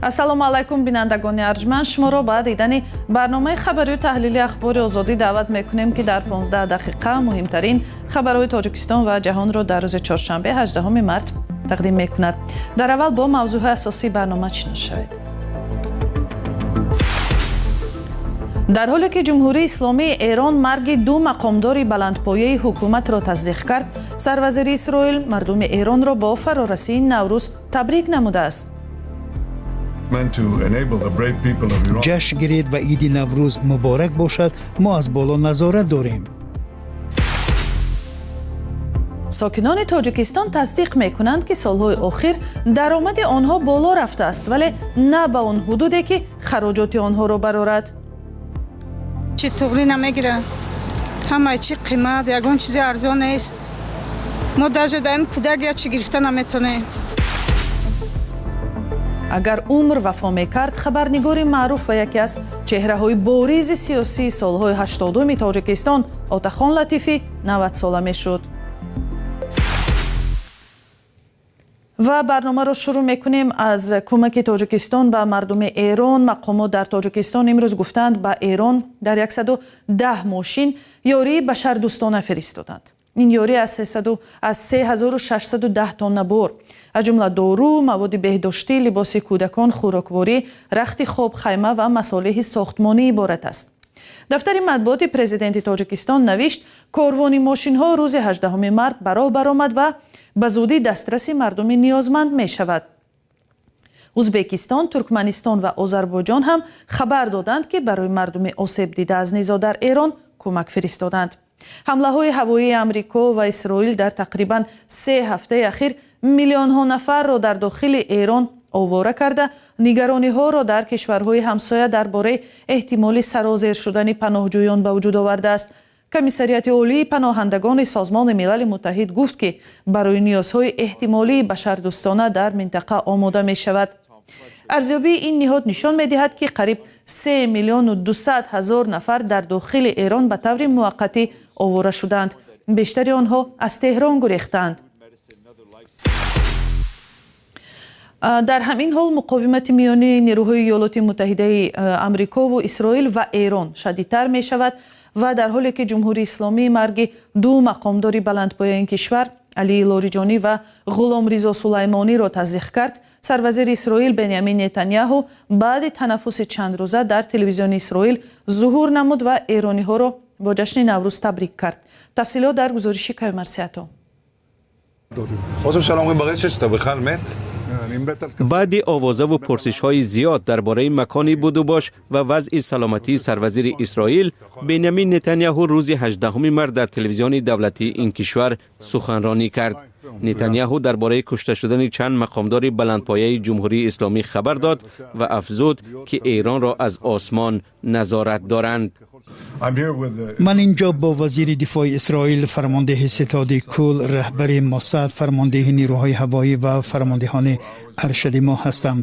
Ассалому алайкум, бинандагони арҷманд. Шуморо ба дидани барномаи хабарию таҳлили Ахбори Озодӣ даъват мекунем, ки дар 15 дақиқа муҳимтарин хабарҳои Тоҷикистон ва ҷаҳонро дар рӯзи чоршанбе, 18 март тақдим мекунад. Дар аввал бо мавзӯъҳои асосии барнома шинос шавед. Дар ҳоле ки Ҷумҳурии Исломии Эрон марги ду мақомдори баландпояи ҳукуматро тасдиқ кард, сарвазири Исроил мардуми Эронро бо фарорасии Наврӯз табрик намудааст. Ҷашн гиред ва иди Наврӯз муборак бошад. Мо аз боло назорат дорем. Сокинони Тоҷикистон тасдиқ мекунанд, ки солҳои охир даромади онҳо боло рафтааст, вале на ба он ҳудуде, ки хароҷоти онҳоро барорад. Чи туғрӣ намегирад, ҳамаи чи қимат, ягон чизи арзон нест. Мо даже дар ин кӯдак як чи гирифта наметонем. Агар умр вафо мекард, хабарнигори маъруф ва яке аз чеҳраҳои боризи сиёсии солҳои 80-уми Тоҷикистон Отахон Латифӣ 90-сола мешуд. Ва барномаро шурӯъ мекунем аз кӯмаки Тоҷикистон ба мардуми Эрон. Мақомот дар Тоҷикистон имрӯз гуфтанд, ба Эрон дар 110 мошин ёрии башардӯстона фиристоданд. Ин ёрӣ аз 3610 тонна бор, аз ҷумла дору, маводи беҳдоштӣ, либоси кӯдакон, хӯрокворӣ, рахти хоб, хайма ва масолеҳи сохтмонӣ иборат аст. Дафтари матбуоти президенти Тоҷикистон навишт, корвони мошинҳо рӯзи 18 март ба роҳ баромад ва ба зудӣ дастраси мардуми ниёзманд мешавад. Узбекистон, Туркманистон ва Озарбойҷон ҳам хабар доданд, ки барои мардуми осебдида аз низоъ дар Эрон кӯмак фиристоданд. Ҳамлаҳои ҳавоии Амрико ва Исроил дар тақрибан 3 ҳафтаи ахир миллионҳо нафарро дар дохили Эрон овора карда, нигарониҳоро дар кишварҳои ҳамсоя дар бораи эҳтимоли сарозер шудани паноҳҷӯён ба вуҷуд овардааст. Комиссариати олии паноҳандагони Созмони Милали Муттаҳид гуфт, ки барои ниёзҳои эҳтимолии башардӯстона дар минтақа омода мешавад. Арзёбии ин ниҳод нишон медиҳад, ки қариб 3 миллиону 200 ҳазор нафар дар дохили Эрон ба таври муваққатӣ овора шуданд. Бештари онҳо аз Теҳрон гурехтаанд. Дар ҳамин ҳол муқовимати миёни нерӯҳои Иёлоти Муттаҳидаи Амрикову Исроил ва Эрон шадидтар мешавад. Ва дар ҳоле ки Ҷумҳурии Исломӣ марги ду мақомдори баландпояи ин кишвар, Алии Лориҷонӣ ва Ғуломризо Сулаймониро тасдиқ кард, сарвазири Исроил Бенямин Нетаняҳу баъди танаффуси чандрӯза дар телевизиони Исроил зуҳур намуд ва эрониҳоро бо ҷашни Наврӯз табрик кард. Тафсилот дар гузориши Каюмарсиато. Баъди овозаву пурсишҳои зиёд дар бораи макони будубош ва вазъи саломатии сарвазири Исроил, Бенямин Нетаняҳу рӯзи 18 март дар телевизиони давлатии ин кишвар суханронӣ кард. Нетаняҳу дар бораи кушта шудани чанд мақомдори баландпояи Ҷумҳурии Исломӣ хабар дод ва афзуд, ки Эронро аз осмон назорат доранд. Ман инҷо бо вазири дифои Исроил, фармондеҳи ситоди кул, раҳбари Мосад, фармондеҳи нирӯҳои ҳавоӣ ва фармондеҳони аршади мо ҳастам.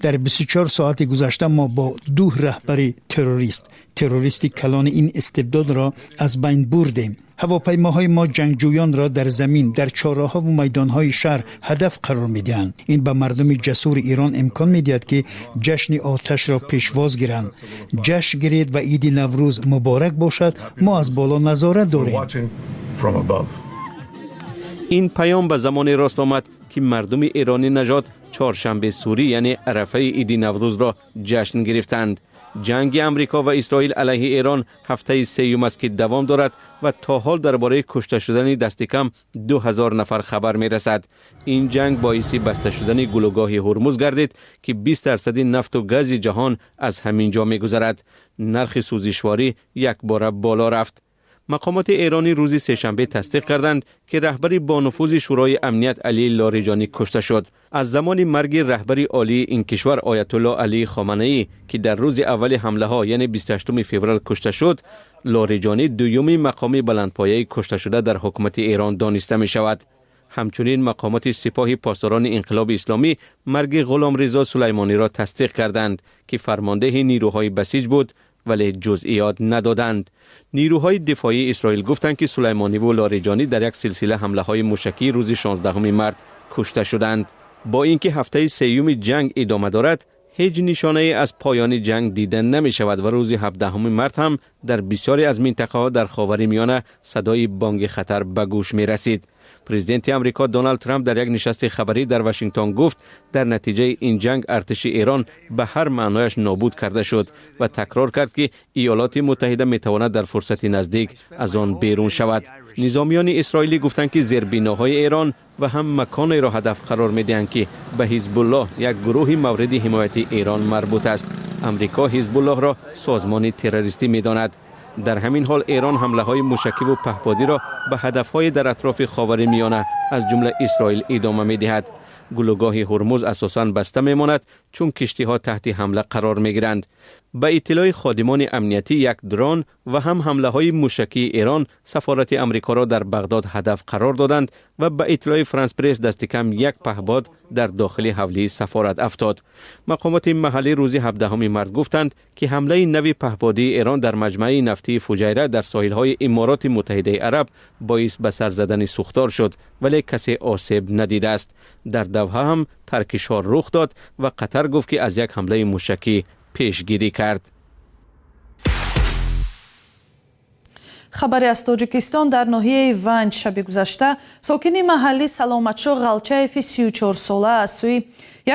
Дар 24 соати гузашта мо бо ду раҳбари террорист, террористи калони ин истибдодро аз байн бурдем. Ҳавопаймоҳои мо ҷангҷӯёнро дар замин, дар чорроҳаву майдонҳои шаҳр ҳадаф қарор медиҳанд. Ин ба мардуми ҷасури Эрон имкон медиҳад, ки ҷашни оташро пешвоз гиранд. Ҷашн гиред ва иди Наврӯз муборак бошад. Мо аз боло назорат дорем. Ин паём ба замоне рост омад, ки мардуми эронӣ нажод Чоршанбе Сурӣ, яъне арафаи иди Наврӯзро ҷашн гирифтанд. Ҷанги Амрико ва Исроил алайҳи Эрон ҳафтаи сеюм аст, ки давом дорад ва то ҳол дар бораи кушта шудани дасти кам 2000 нафар хабар мерасад. Ин ҷанг боиси баста шудани гулӯгоҳи Ҳурмуз гардид, ки 20 дарсади нафту гази ҷаҳон аз ҳамин ҷо мегузарад. Нархи сӯзишворӣ якбора боло рафт. Мақомоти эронӣ рӯзи сешанбе тасдиқ карданд, ки раҳбари бонуфузи Шӯрои амният Алӣ Лориҷонӣ кушта шуд. Аз замони марги раҳбари олии ин кишвар Оятулло Алӣ Хоманаӣ, ки дар рӯзи аввали ҳамлаҳо, яъне 28 феврал кушта шуд, Лориҷонӣ дуюми мақоми баландпояи кушташуда дар ҳукумати Эрон дониста мешавад. Ҳамчунин мақомоти Сипоҳи Посдорони Инқилоби Исломӣ марги Ғуломризо Сулаймониро тасдиқ карданд, ки фармондеҳи нирӯҳои Басиҷ буд, вале ҷузъиёт надоданд. Нирӯҳои дифоии Исроил гуфтанд, ки Сулаймониву Лориҷонӣ дар як силсила ҳамлаҳои мушакӣ рӯзи 16 март кушта шуданд. Бо ин ки ҳафтаи сеюми ҷанг идома дорад, Ҳеҷ нишонае аз поёни ҷанг дида намешавад ва рӯзи 17 март ҳам дар бисёре аз минтақаҳо дар Ховари Миёна садои бонги хатар ба гӯш мерасид. Президенти Амрико Доналд Трамп дар як нишасти хабарӣ дар Вашингтон гуфт, дар натиҷаи ин ҷанг артиши Эрон ба ҳар маънояш нобуд карда шуд ва такрор кард, ки Иёлоти Муттаҳида метавонад дар фурсати наздик аз он берун шавад. Низомиёни исроилӣ гуфтанд, ки зербиноҳои Эрон ва ҳам маконеро ҳадаф қарор медиҳанд, ки ба Ҳизбуллоҳ, як гурӯҳи мавриди ҳимояти Эрон, марбут аст. Амрико Ҳизбуллоҳро созмони террористӣ медонад. Дар ҳамин ҳол Эрон ҳамлаҳои мушакӣ ва паҳподиро ба ҳадафҳои дар атрофи Ховари Миёна, аз ҷумла Исроил, идома медиҳад. Гулӯгоҳи Ҳурмуз асосан баста мемонад, чун киштиҳо таҳти ҳамла қарор мегиранд. Ба иттилои ходимони амниятӣ, як дрон ва ҳам ҳамлаҳои мушакии Эрон сафорати Амрикоро дар Бағдод ҳадаф қарор доданд ва ба иттилои Франс Пресс, дасти кам як паҳбод дар дохили ҳавлии сафорат афтод. Мақомоти маҳаллӣ рӯзи 17 март гуфтанд, ки ҳамлаи нави паҳбодии Эрон дар маҷмаи нафтии Фуҷайра дар соҳилҳои Имороти Муттаҳидаи Араб боис ба сар задани сӯхтор шуд, вале касе осеб надидааст. Дар Давҳа ҳам таркишҳо рух дод ва Қатар гуфт, ки аз як ҳамлаи мушакӣ пешгирӣ кард. Хабаре аз Тоҷикистон: дар ноҳияи Ванҷ шаби гузашта сокини маҳаллӣ Саломатшоҳ Ғалчаеви 34-сола аз сӯи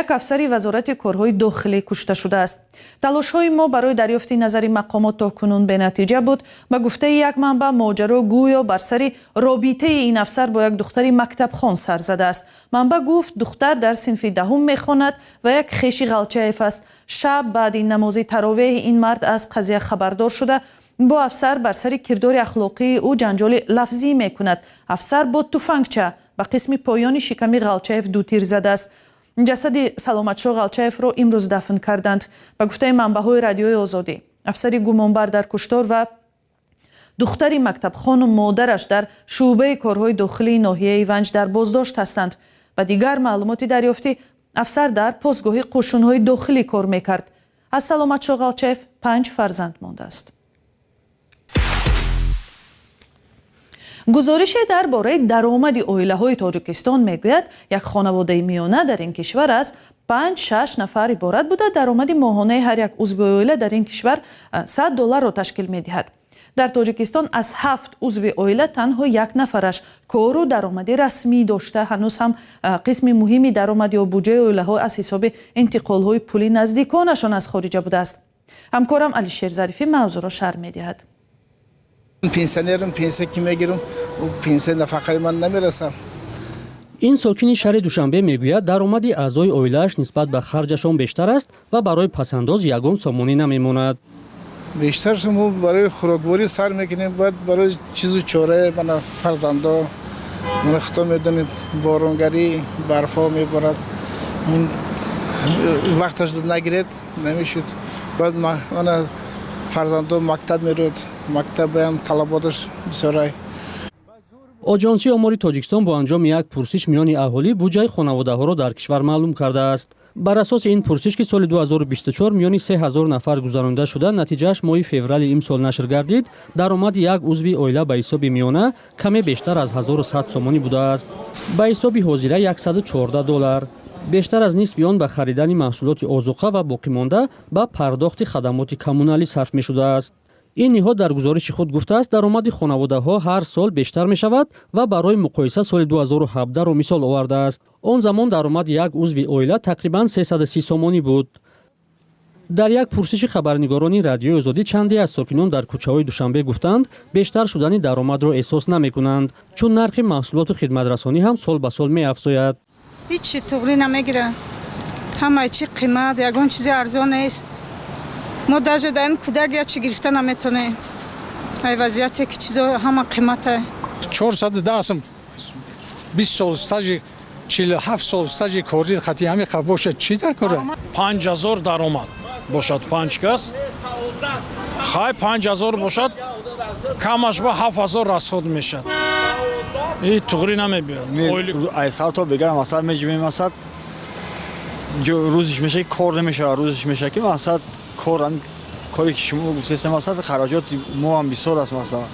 як афсари Вазорати корҳои дохилӣ кушта шудааст. Талошҳои мо барои дарёфти назари мақомот то кунун бенатиҷа буд. Ба гуфтаи як манбаъ, моҷаро гӯё бар сари робитаи ин афсар бо як духтари мактабхон сар задааст. Манбаъ гуфт, духтар дар синфи 10 мехонад ва як хеши Ғалчаев аст. Шаб баъди намози таровеҳ ин мард аз қазия хабардор шуда, бо афсар бар сари кирдори ахлоқии ӯ ҷанҷоли лафзӣ мекунад. Афсар бо туфангча ба қисми поёни шиками Ғалчаев ду тир задааст. Ҷасади Саломатшоҳ Ғалчаевро имрӯз дафн карданд. Ба гуфтаи манбаъҳои Радиои Озодӣ, афсари гумонбар дар куштор ва духтари мактабхону модараш дар шӯъбаи корҳои дохилии ноҳияи Ванҷ дар боздошт ҳастанд. Ба дигар маълумоти дарёфтӣ, афсар дар постгоҳи қӯшунҳои дохилӣ кор мекард. Аз Саломатшоҳ Ғалчаев панҷ фарзанд мондааст. Гузорише дар бораи даромади оилаҳои Тоҷикистон мегӯяд, як хонаводаи миёна дар ин кишвар аз 5-6 нафар иборат буда, даромади моҳонаи ҳар як узви оила дар ин кишвар 100 долларро ташкил медиҳад. Дар Тоҷикистон аз ҳафт узви оила танҳо як нафараш кору даромади расмӣ дошта, ҳанӯз ҳам қисми муҳими даромад ё буҷаи оилаҳо аз ҳисоби интиқолҳои пули наздиконашон аз хориҷа будааст. Ҳамкорам Алишер Зарифӣ мавзӯъро шарҳ медиҳад. Пенсионерам, пенсия ки мегирам, пенсия нафақаи ман намерасам. Ин сокини шаҳри Душанбе мегӯяд, даромади аъзои оилааш нисбат ба харҷашон бештар аст ва барои пасандоз ягон сомонӣ намемонад. Бештар мо барои хӯрокворӣ сар мекунем, баъд барои чизу чора, мана фарзандо, мана худто медонед, боронгарӣ, барфо меборад, вақташ нагиред намешуд. Баъд мана фарзандо мактаб мерӯд, мактабаям талаботаш бисёрай. Оҷонсии омори Тоҷикистон бо анҷоми як пурсиш миёни аҳолӣ буҷаи хонаводаҳоро дар кишвар маълум кардааст. Бар асоси ин пурсиш, ки соли 2024 миёни 3000 нафар гузаронида шуда, натиҷааш моҳи феврали имсол нашр гардид, даромади як узви оила ба ҳисоби миёна каме бештар аз 1100 сомонӣ будааст, ба ҳисоби ҳозира 114 доллар. Бештар аз нисфи он ба харидани маҳсулоти озуқа ва боқимонда ба пардохти хадамоти коммуналӣ сарф мешудааст. Ин ниҳод дар гузориши худ гуфтааст, даромади хонаводаҳо ҳар сол бештар мешавад ва барои муқоиса соли 2017-ро мисол овардааст. Он замон даромади як узви оила тақрибан 330 сомонӣ буд. Дар як пурсиши хабарнигорони Радиои Озодӣ чанде аз сокинон дар кӯчаҳои Душанбе гуфтанд, бештар шудани даромадро эҳсос намекунанд, чун нархи маҳсулоту хидматрасонӣ ҳам сол ба сол меафзояд. Ҳичи туғрӣ намегирад, ҳамаи чи қимат, ягон чизи арзон нест. Мо даже дар ин кӯдак як чи гирифта наметонем, ай вазъияте ки чизо ҳама қимата. 410 сум, 20 сол стажи, 47 сол стажи корӣ хати ҳами қаб бошад, чӣ дар кора? 5000 даромад бошад, панҷ кас, хай, 5000 бошад, камаш ба 7000 расход мешад. И туғрӣ намебиёд. Ай сар то бегарам, масалан, меҷимем, масалан, рӯзиш меша, кор намешавад, рӯзиш меша, ки масалан кор, коре ки шумо гуфтесем, масалан, хароҷоти мо ҳам бисёр аст. Масалан,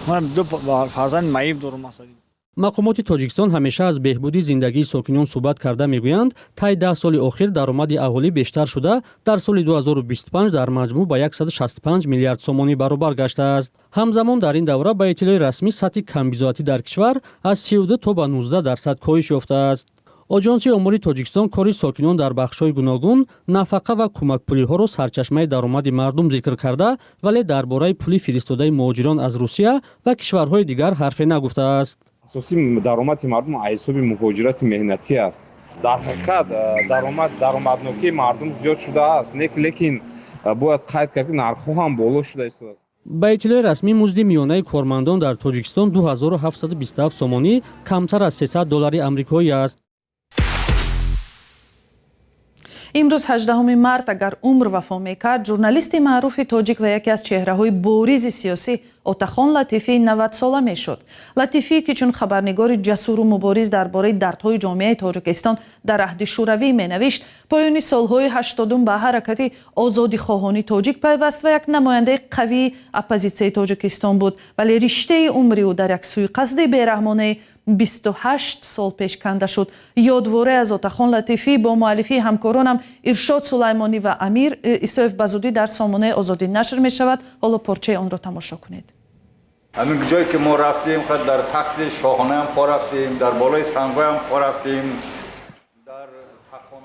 ман ду фарзанди маиб дорам, масалан. Мақомоти Тоҷикистон ҳамеша аз беҳбуди зиндагии сокинон суҳбат карда мегӯянд, тай 10 соли охир даромади аҳолӣ бештар шуда, дар соли 2025 дар маҷмӯъ ба 165 миллиард сомонӣ баробар гаштааст. Ҳамзамон дар ин давра, ба иттилои расмӣ, сатҳи камбизоатӣ дар кишвар аз 32 то ба 19% коҳиш ёфтааст. Оҷонсии омори Тоҷикистон кори сокинон дар бахшҳои гуногун, нафақа ва кӯмакпулиҳоро сарчашмаи даромади мардум зикр карда, вале дар бораи пули фиристодаи муҳоҷирон аз Русия ва кишварҳои дигар ҳарфе нагуфтааст. Асосии даромади мардум аз ҳисоби муҳоҷирати меҳнатӣ аст. Дар ҳақиқат, даромаднокии мардум зиёд шудааст, лекин бояд қайд кард, ки нархҳо ҳам боло шуда истодааст. Ба иттилои расмӣ, музди миёнаи кормандон дар Тоҷикистон 2727 сомонӣ, камтар аз 300 доллари амрикоӣ аст. Имрӯз, 18 март, агар умр вафо мекард, журналисти маъруфи тоҷик ва яке аз чеҳраҳои боризи сиёсӣ Отахон Латифӣ 90-сола мешуд. Латифӣ, ки чун хабарнигори ҷасуру мубориз дар бораи дардҳои ҷомеаи Тоҷикистон дар аҳди Шӯравӣ менавишт, поёни солҳои 80-ум ба ҳаракати озодихоҳони тоҷик пайваст ва як намояндаи қавии оппозитсияи Тоҷикистон буд, вале риштаи умри ӯ дар як суиқасди бераҳмонаи 28 сол пеш канда шуд. Ёдворе аз Отахон Латифӣ бо муаллифии ҳамкоронам Иршод Сулаймонӣ ва Амир Исоев ба зудӣ дар сомонаи Озодӣ нашр мешавад. Ҳоло порчаи онро тамошо кунед. Ҳамин ҷое ки мо рафтем, дар тахти шоҳонаам хо рафтем, дар болои сангҳоям хо рафтем.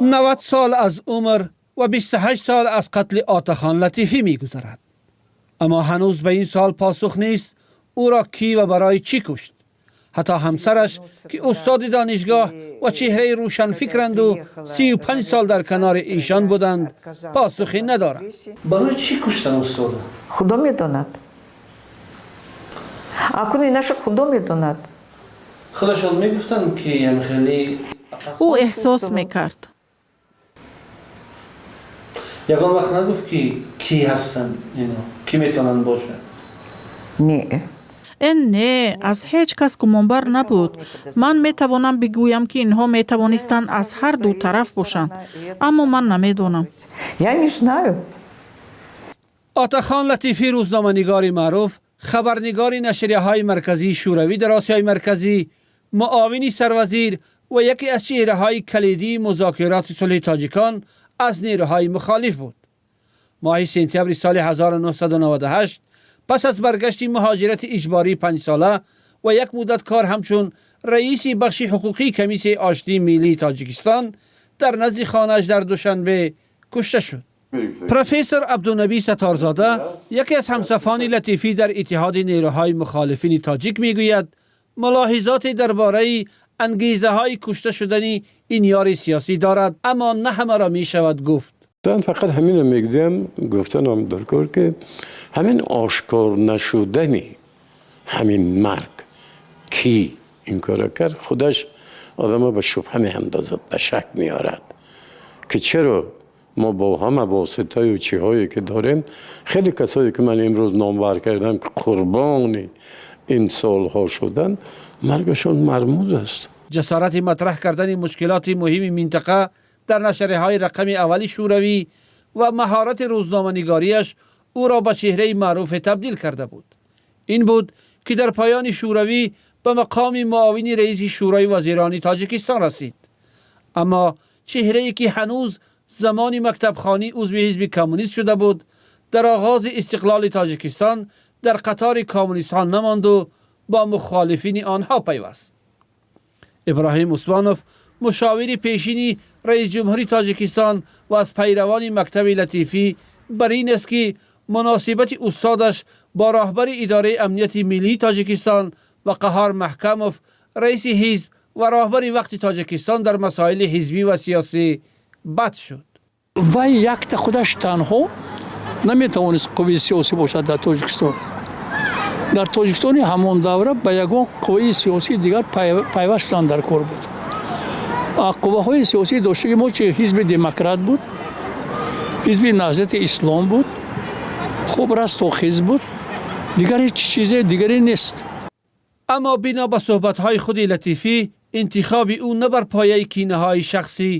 90 сол аз умр ва 28 сол аз қатли Отахон Латифӣ мегузарад, аммо ҳанӯз ба ин суол посух нест: ӯро кӣ ва барои чӣ кушт? Ҳатто ҳамсараш, ки устоди донишгоҳ ва чеҳраи рӯшанфикранд 35 сол дар канори эшон буданд, посухе надоранд. Барои чӣ куштан устода? Худо медонад, акун инаша Худо медонад. Худашон мегуфтанд, ки хеле Ӯ эҳсос мекард. Ягон вақт нагуфт, ки кӣ ҳастанд ино, кӣ метавонанд бошанд? Не. Не, аз ҳеҷ кас гумонбар набуд. Ман метавонам бигӯям, ки инҳо метавонистанд аз ҳар ду тараф бошанд, аммо ман намедонам. Я не знаю. Отахон Латифӣ, рӯзноманигори маъруф, хабарнигори нашрияҳои марказии Шӯравӣ дар Осиёи Марказӣ, муовини сарвазир ва яке аз чеҳраҳои калидии музокироти сулҳи тоҷикон аз нерӯҳои мухолиф буд. Моҳи сентябри соли 1998, пас аз баргашти муҳоҷирати иҷбории 5-сола ва як муддат кор ҳамчун раиси бахши ҳуқуқии Комиссияи оштии миллии Тоҷикистон, дар назди хонааш дар Душанбе кушта шуд. Профессор Абдунабӣ Сатторзода, яке аз ҳамсафони Латифӣ дар Иттиҳоди нерӯҳои мухолифини тоҷик, мегӯяд мулоҳизоте дар бораи ангезаҳои кушта шудани ин ёри сиёсӣ дорад, аммо на ҳамаро мешавад гуфт. من فقط همین رو میگویم، گفتنم در کار که همین آشکار نشدنی همین مرگ کی این کار کرد، خودش آدم به شبهه می اندازد، به شک میارد که چرا ما با همه واسطه و چیهایی که داریم، خیلی کسایی که من امروز نامور کردم که قربانی این سالها شدن، مرگشون مرموز است. ҷасорати матраҳ кардани мушкилоти муҳими минтақа дар нашрияҳои рақами аввали Шӯравӣ ва маҳорати рӯзноманигориаш ӯро ба чеҳраи маъруфе табдил карда буд. Ин буд, ки дар поёни Шӯравӣ ба мақоми муовини раиси Шӯрои вазирони Тоҷикистон расид. Аммо чеҳрае, ки ҳанӯз замони мактабхонӣ узви ҳизби коммунист шуда буд, дар оғози истиқлоли Тоҷикистон дар қатори коммунистҳо намонду бо мухолифини онҳо пайваст. Иброҳим Усмонов, мушовири пешини раис ҷумҳури Тоҷикистон ва аз пайравони мактаби Латифӣ, бар ин аст, ки муносибати устодаш бо роҳбари идораи амнияти миллии Тоҷикистон ва Қаҳҳор Маҳкамов, раиси ҳизб ва роҳбари вақти Тоҷикистон, дар масоили ҳизбӣ ва сиёсӣ бад шуд. Вай якта худаш танҳо наметавонист қувваи сиёсӣ бошад дар Тоҷикистон. Дар Тоҷикистони ҳамон давра ба ягон қувваи сиёсии дигар пайваст шудан дар кор буд. Қувваҳои сиёсии доштаги мо чи? Ҳизби демократ буд, Ҳизби Наҳзати Ислом буд, хуб, Растохиз буд, дигар ҳеҷ чизе дигаре нест. Аммо бино ба суҳбатҳои худи Латифӣ, интихоби ӯ на бар пояи кинаҳои шахсӣ,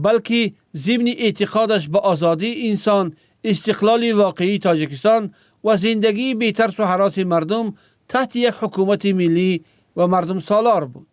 балки зимни эътиқодаш ба озодии инсон, истиқлоли воқеии Тоҷикистон ва зиндагии бетарсу ҳароси мардум таҳти як ҳукумати миллӣ و مردم سالار بود.